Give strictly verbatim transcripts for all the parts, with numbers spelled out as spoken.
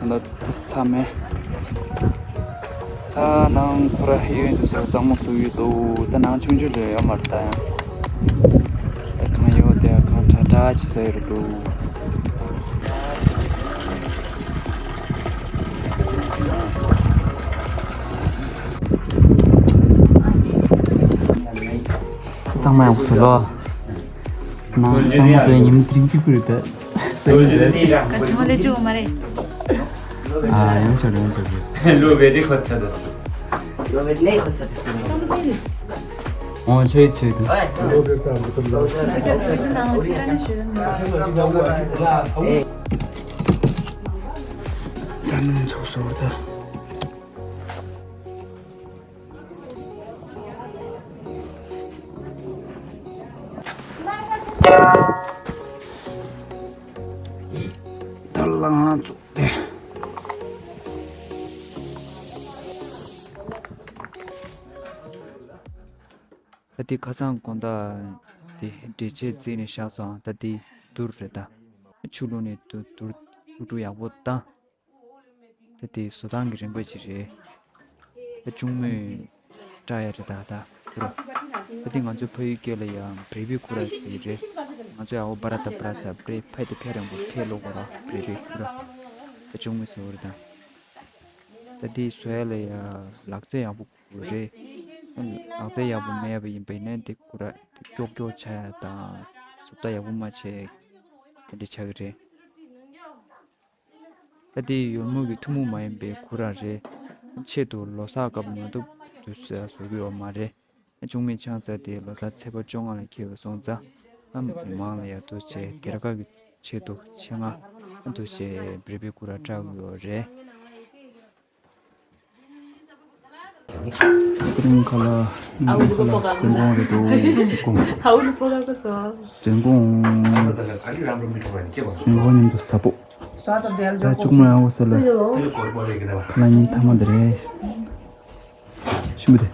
ད་ཚ་མེད། ད་ནང་ཁོ་ར་གཡས་གཡོན་དུ་ཟེར་གཙང་མ་བཟོ་ཡི་འདུག་ད་ནང་ཆུང་ཆུང་ལས་ཡོད་མ་རེད་ད་ཡང་། ད་གང་ཡོད་དེ་གང་དྲག་དྲག་ཅིག་བཟོ་ཡི་རེད་འདུག་གཙང་མ་ཡག་པོ་བཟོས་ལོ། ནང་གཙང་མ་བཟོས་ཉིན་དེ་རིང་གཅིག་པུ་རེད་ད། ག་ཚང་མ་ལས་བཅུག་མ་རེད། ཨ་ཡོང་ཆོག་ཡོང་ཆོག་ལོ་བེ་དེ་ཁོ་ཚ་དེ། ལོ་བེ་ནེ་ཁོ་ཚ་དེ། ཨོ་ཆེ་ཆེ་དེ། ད་ནང་ཚོགས་སོ་ད། ད་ལ་ང་ཚོ་དེ། ད་དེ་ཁ་སང་དགོང་དག་དེ་འབྲས་ཆས་བརྩིས་ནས་བཞག་སོང་། ད་དེ་དུར་རེད་ད། ཆུ་བླུགས་ནས་དུར་དུར་དུར་དུར་ཡག་པོ་བཏང་། ད་དེ་བཟོ་སྟངས་ཀྱི་རིམ་པ་ཅིག་རེད། ད་གཅུང་མོས་བཀྲ་ཡ་རེད་ད་ད་ཁུ་ར། ད་དེ་ང་ཚོའི་ཕ་ཡུལ་སྐད་ལ་ཡང་བྲེ་བའི་ཁུ་ར་ཟེར་རེད། ང་ཚོས་ཨ་བོ་བ་ར་ད་བ་ར་ས་བྲེ་ཕ་དེ་ཕེ་རང་པོ་ཕེ་ལོ་གོ་ར་བྲེ་བའི་ཁུ་ར། ད་གཅུང་མོས་ཟེར་བ་རེད་ད། ད་དེ་བཟོ་ཡ་ལ་ཡང་ལག་རྩལ་ཡག་པོ་དགོས་རེད། ལག་རྩལ་ཡག་པོ་མེད་པ་ཡིན་པ་ཡིན་ན་དེ་ཁུ་ར་དེ་ཀྱོག་ཀྱོག་ཆགས་ཡ་དང་བཟོ་ལྟ་ཡག་པོ་མ་བྱས་དེ་འདྲ་ཆགས་ཀྱི་རེད། ད་དེ་ཡོལ་མོ་གི་ཐུན་མོང་མ་ཡིན་པའི་ཁུ་ར་རེད། ཆེད་དུ་ལོ་གསར་སྐབས་ཉོ་ཐུབ་དུས་བཟོ་གི་ཡོད་མ་རེད། གཅུང་མོས་ཆང་ས་དེ་ལོ་གསར་ཚེས་པ་བཅོ་ལྔ་ལ་འཁེལ་བ་སོང་ཙང་། ཨ་མི་མང་ལ་ཡ་ཐུགས་རྗེ་སྒེར་ཁ་གི་ཆེད་དུ་ཆེད་མངགས་ཐུགས་རྗེ་བྲེ་བའི་ཁུ་ར་སྤྲད་ཡོད་རེད། ཨ་ཁུ་རིང་ཁ་ལ་ཨ་ཁུ་རིང་ཁ་ལ་བཙོན་ཁང་རེད་འདུག་བཙོན་ཁང་། ཨ་ཁུ་ལ་ཕོ་ཁ་ཁ་སོ། བཙོན་ཁང་། བཙོན་ཁང་མཉམ་དུ་ཟ་པོ། ད་གཅུང་མོ་ཡང་འོ་ས་ལ་ཁ་ལ་ཉིན་ཐ་མ་འདི་རེད། ཞིམ་པོ་དེ།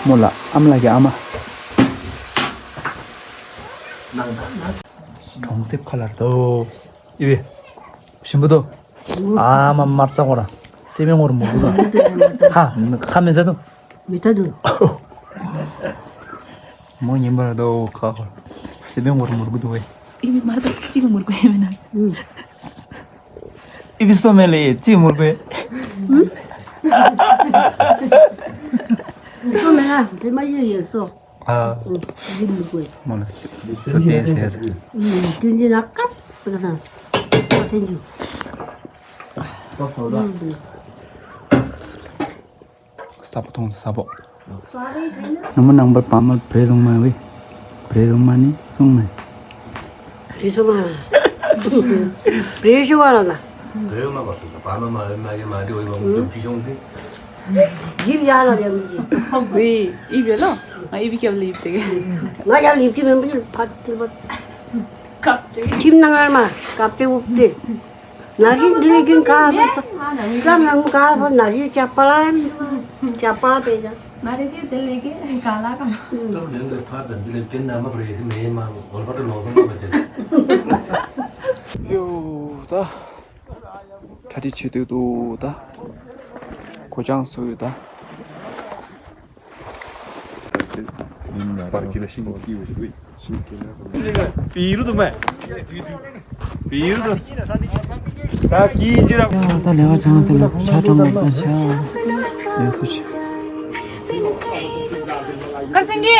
མོ་ལ་ཨམ་ལགས་ཀྱི་ཨ་མ། གྲོང་གསེབ་ཁ་ལར་དོ། ཨི་བེ། ཞིམ་པོ་དོ། ཨ་མ་མར་ཙག་གོ་ར། སེ་བན་གོ་ར་མོ་གོ་དོ། ཧ། ཁ་མེ་ཟ་དོ། མི་ད་དུ། མོ་ཉིན་པར་དོ་ཁ་ཁོ། སེ་བན་གོ་ར་མོ་གོ་དོ་བེ། ཨི་བེ་མར་ཙག་ཅི་གི་མོ་གོ་ཡ་མེ་ན། ཨི་བེ་སོ་མེ་ལེ་ཅི་མོ་གོ། སོ་མེ་ན་དེ་མ་ཡོད་ཡོད་སོ། ཨ། ཡིན་མི་དགོས། མོ་ལ་སུ་སྟེ་ཟེར་ཟེར། ཏིན་ཏིན་ལ་ཀ་ཏི་ཀ་སང་། ཏོག་ཏོག་ཏོག་ཏོག་ས་པོ་ཐོང་ས་པོ། ནམ་མ་ནང་པར་བ་མ་བྲེ་སོང་མ་བེ། བྲེ་སོང་མ་ནི་སོང་མ། བྲེ་སོང་མ། བྲེ་ཤོ་བ་ལ་ལ། བྲེ་མ་བ་སོང་བ་མ་མ་མ་ཡ་མ་དེ་འོ་ཡ་མ་མ་ཅུ་ཅི་ཤོང་དེ། ཡིབ་ཡ་ལ་ཡ་མི་ཅི། ཝེ། ཡིབ་ཡ་ལ། ང་ཡིབ་ཀྱབ་ལ་ཡིབ་ཟེར་གི། ང་ཡ་ལ་ཡིབ་ཀྱི་མེད་པ་ཅི་ཕ་ཏི་པ། ཁྱིམ་ནང་ལ་མ་ཀབ་ཏེ་འུབ་སྟེ། ན་རི་འདི་ལས་ཀྱིན་ཁ་བ་ས། བསམ་ནང་ཁ་བ་ན་རི་ཅག་པ་ལ་ཅག་པ་པེ་ཅག་ན་རི་ཅི་དེ་ལས་ཀྱི་ག་ལ་ག་ལ། ལོ་ལེན་ལེ་ཕ་དང་འདི་ལས་ཀྱིན་ན་མ་པ་རེ་སི་མེ་མ་འོར་བ་ཏི་ལོ་སོང་མ་ཅི། ཡོ་ད། གྲ་སྒྲིག་བྱེད་དུས་འདུག་ད། གོ་ཆང་བཟོ་ཡོད་ད། པར་གྱི་ལ་ཤིང་གི་ཡོད་ཞིག་ཤིང་གི་ལ། བིར་དུ་མེ། བིར་དུ། ད་ཀི་ཅི་ར། ཡ་ད་ལས་ཀ་ཆང་ཚེ་ལ་ཆ་གྲང་མོ་ད་ཆ། ཡ་ཐུ་ཆེ། ཀར་སེང་གེ།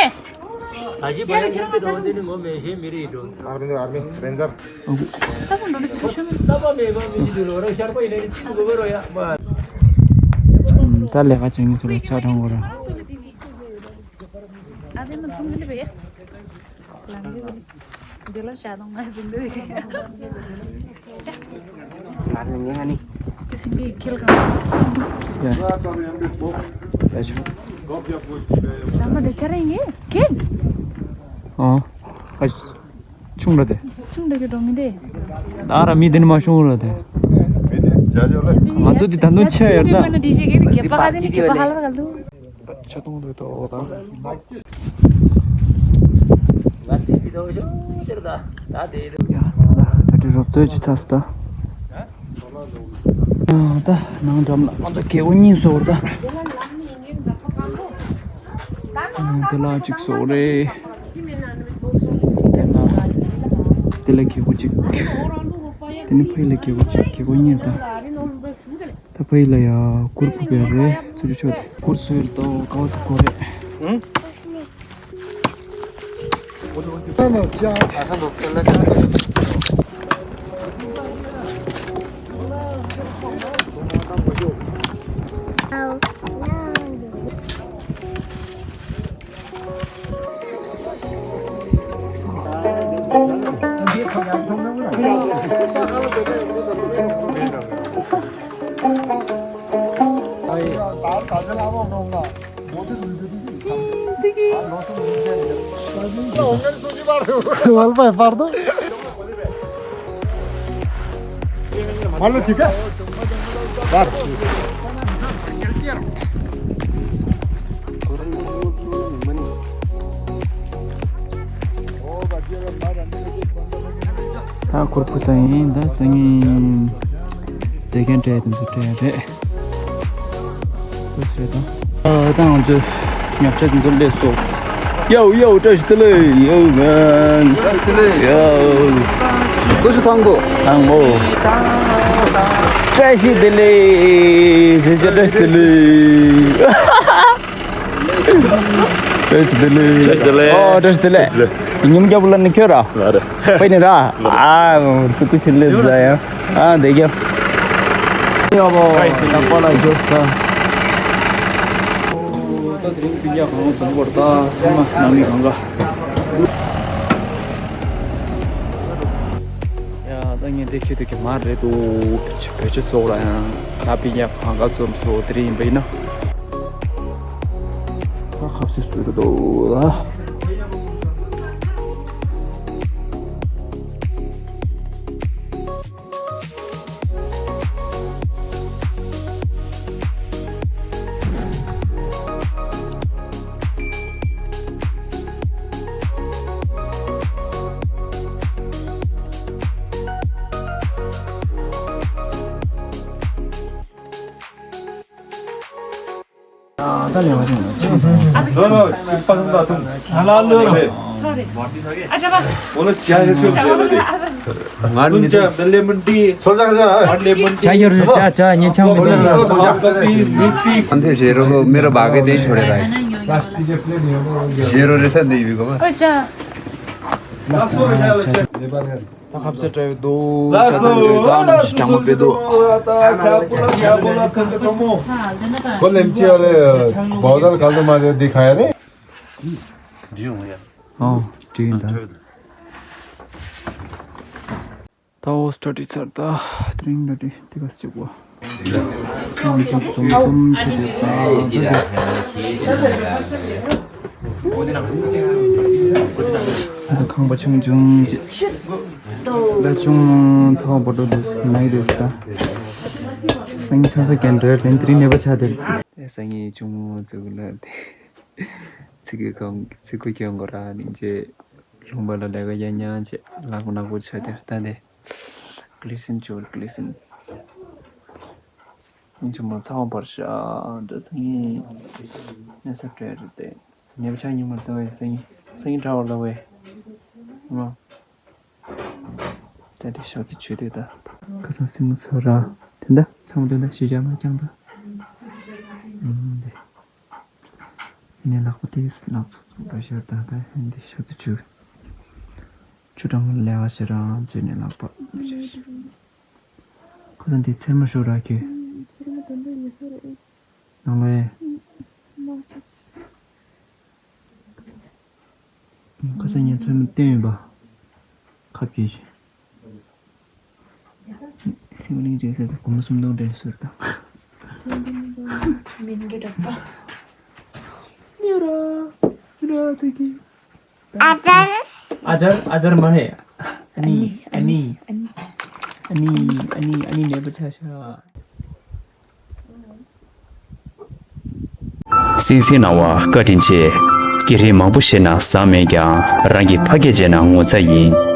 ད་ཞི་བ་ཡ་ཁྱེར་ཏེ་རོ་དེ་ནི་ངོ་མེ་ཤེས་མི་རིགས་འགྲོ། ཨར་མི་ཨར་མི་རེན་ཇར། ད་ལས་ཀ་བྱེད་མཁན་ཚོ་ལ་ཆ་གྲང་གོ་ར། ཨ། ཆུང་ར་དེ། ཆུང་ར་དེ། ཨ་ར་མི་དེ་ནི་མ་ཆུང་ར་དེ། ང་ཚོ་དེ་ད་དུང་ཆེ་ཡོད་ད། ཆ་གཏོང་འདོད་དོ་ད། ང་དེ་བི་དོ་ཤོ་ཅེར་ད་ད་དེ་རུ། ཡ་ད་ད་དེ་རོབ་ཏོ་ཅི་ཚ་སི་ད། ད་ནང་འགྲམ་ལ་ང་ཚོ་རྒྱལ་པོ་གཉིས་སོ་ར་ད། དེ་ལ་གཅིག་སོ་རེད། དེ་ལ་དེ་ལ་རྒྱལ་པོ་གཅིག་དེ་ནི་ཕ་ཡི་ལ་རྒྱལ་པོ་གཅིག་རྒྱལ་པོ་གཉིས་ད། ད་ཕ་ཡི་ལ་ཡ་གུར་ཕུབ་ཡ་རེད་ཚུར་ཆོག་དེ་གུར་སོ་ཡོད་དོ་ཀ་བ་ཐུག་གོ་རེད། ཨང་། वाल भाई पार दो। मान लो, ठीक है। बार। ད་གུར་ཕུབ་ཚར་ཡིན། ད་སང་ཉིན་མཛེས་རྒྱན་སྤྲས་དེ་ཚོ་སྤྲས་རེད། ཨ་ད་ང་ཚོས་ཉོ་ཆ་དེ་ཚོ་སླེབས་སོང་། ཡའོ་ཡའོ་བཀྲ་ཤིས་བདེ་ལེགས། ཡའོ་མན། བཀྲ་ཤིས་བདེ་ལེགས། ཡའོ། ཀུ་ཤུ་ཐང་གོ། ཐང་མོ། བཀྲ་ཤིས་བདེ་ལེགས། བཀྲ་ཤིས་བདེ་ལེགས། བཀྲ་ཤིས་བདེ་ལེགས། བཀྲ་ཤིས་བདེ་ལེགས། ཨོ་བཀྲ་ཤིས་བདེ་ལེགས། ཉིན་རྒྱབ་ལ་ནི་ཁྱོད་ར། ང་རེད། པའི་ནི་ར། ཨ་ཙི་ཀུ་ཤི་ལེབ་ཟ་ཡ། ཨ་འདི་རྒྱབ། ཡ་བོ། ད་པ་ལ་འཇོག་ས། ད་དེ་རིང་སྤུན་ཀྱག་གང་རུང་འཛོམས་པར་ད་ཚང་མ་ནང་མི་གང་ག་ཡ་ད་ངས་འདི་ཁྱེད་དུ་གི་མ་རེད་འདུག་བོད་ཆས་སོགས་ལ་ཡང་ད་སྤུན་ཀྱག་གང་ག་འཛོམས་སོ་དེ་རིང་ཡིན་པ་ཡིན་ན། ད་ཁ་ཟས་བཟོས་རེད་འདུག་ད། ད་ལེ་བ་ཅན་ལ་ཅི་ལོ་ལོ་པ་སང་ད་ཐུང་ང་ལ་ལོ་རོ། ང་ནི་ཅ་ཡོར་ཅ་ཅ་ཉེ་ཆང་མི་ཅ་ཡོར་ཅ་ཉེ་ཆང་མི་ཅ་ཡོར་ཅ་ཅ་ཉེ་ཆང་མི་ཅ་ཡོར། ཨན་ཐེ་ཞེ་རོ་གོ་མེ་རོ་བ་གེ་དེ་ཆོ་རེ་ར་ཞེ་རོ་རེ་ས་འདི་ཡི་གོ་མ། ཨོ་ཅ། ད་ཁབ་ས་སྤྲད་འདུག་ལགས་སོ། ལགས་སོ། ལགས་སོ། ལགས་སོ། ཁོ་ལེམ་ཅི་ཨ་རེ་བོ་དལ་ག་ལ་མ་རེ་འདི་ཁ་ཡ་རེ། འདི་ཡོང་ཡ། ཨོ་འདི་ཡིན་ད། ད་ཨོ་སི་ཊ་ཊི་ཚར་ད། དེ་རིང་ད་དེ་དེ་ག་སི་གོ། ཚང་མ་འཛོམས་འཛོམས་བྱེད་དེ་ད་ད་ཁང་པ་ཆུང་ཆུང་ཅིག་ད་ཆུང་ཚང་བོ་འགྲོ་དུས་ནའི་དུས་ད། སང་ཉིན་ཆང་ས་རྒྱན་འགྲོ་ཡ་དེ་དེ་རིང་ནད་པ་ཆགས་དེ། སང་ཉིན་ཆུང་མོ་ཚོ་ལ་དེ་ཚིག་གི་གང་ཚིག་གི་སྐྱོན་གོ་ར་ནིང་ཆེ། ལུང་པ་ལ་ལས་ཀ་ཡང་ཉན་བྱས་ལག་ནག་པོ་ཆགས་དེ་ད་དེ། ག་ལེ་སིན་ཅོ་ག་ལེ་སིན། ཉིན་ཆུང་མ་ཚང་བར་ཤ་འདྲ་སང་ཉིན་ནས་ས་བྲལ་རེད་དེ། ཉེ་བ་ཆ་ཉིན་མ་ལྟ་བའི་སང་ཉིན་སང་ཉིན་དྲ་བར་ལྟ་བའི་མ། ད་དེ་ཤག་ཏུ་ཆུ་དེ་ད། ཁ་སང་སྲིང་མོ་ཚོ་ར་དེ་འདྲ་ཚང་མ་དེ་འདྲ་ཞི་བྱ་མ་ཀྱང་ད། ཨུམ་དེ། ནས་ལག་པ་དེ་ལག་ཚོགས་ཚོགས་པ་ཤར་ད་ད་ཧན་དེ་ཤག་ཏུ་ཆུ། ཆུ་གྲང་མོ་ལས་ཀ་བྱེད་རང་བཙོས་ནས་ལག་པ། ཁོ་ཚོ་འདི་ཚེར་མ་ཤོར་ར་ཁྱོད། ཚེར་མ་དོན་དུ་ཡོད་ས་རེད། ནང་ལོ་ཡེ། ཁ་སང་ཉིན་ཚོད་མི་བསྟན་ཡོད་པ། ཁ་བརྒྱུད་ཤིང་། སེམས་གླིང་བརྗོད་ས་དང་སྒོར་མོ་སུམ་སྟོང་སྤྲད་ནས་ཟུར་དང་། མིན་འདྲ་འདྲ་པ། ཉོ་ར། ཉོ་ར་ཚེ་གི། ཨ་ཅར། ཨ་ཅར་ཨ་ཅར་མ་རེད། ཨ་ནི། ཨ་ནི། ཨ་ནི། ཨ་ནི་ནད་པ་ཆགས་ཤག་གསན་གཟིགས་གནང་བར་བཀའ་དྲིན་ཆེ། སྐད་རིགས་མང་པོ་ཤེས་ན་བཟང་མེད་ཀྱང་རང་གི་ཕ་སྐད་བྱས་ན་ངོ་ཚ་ཡིན།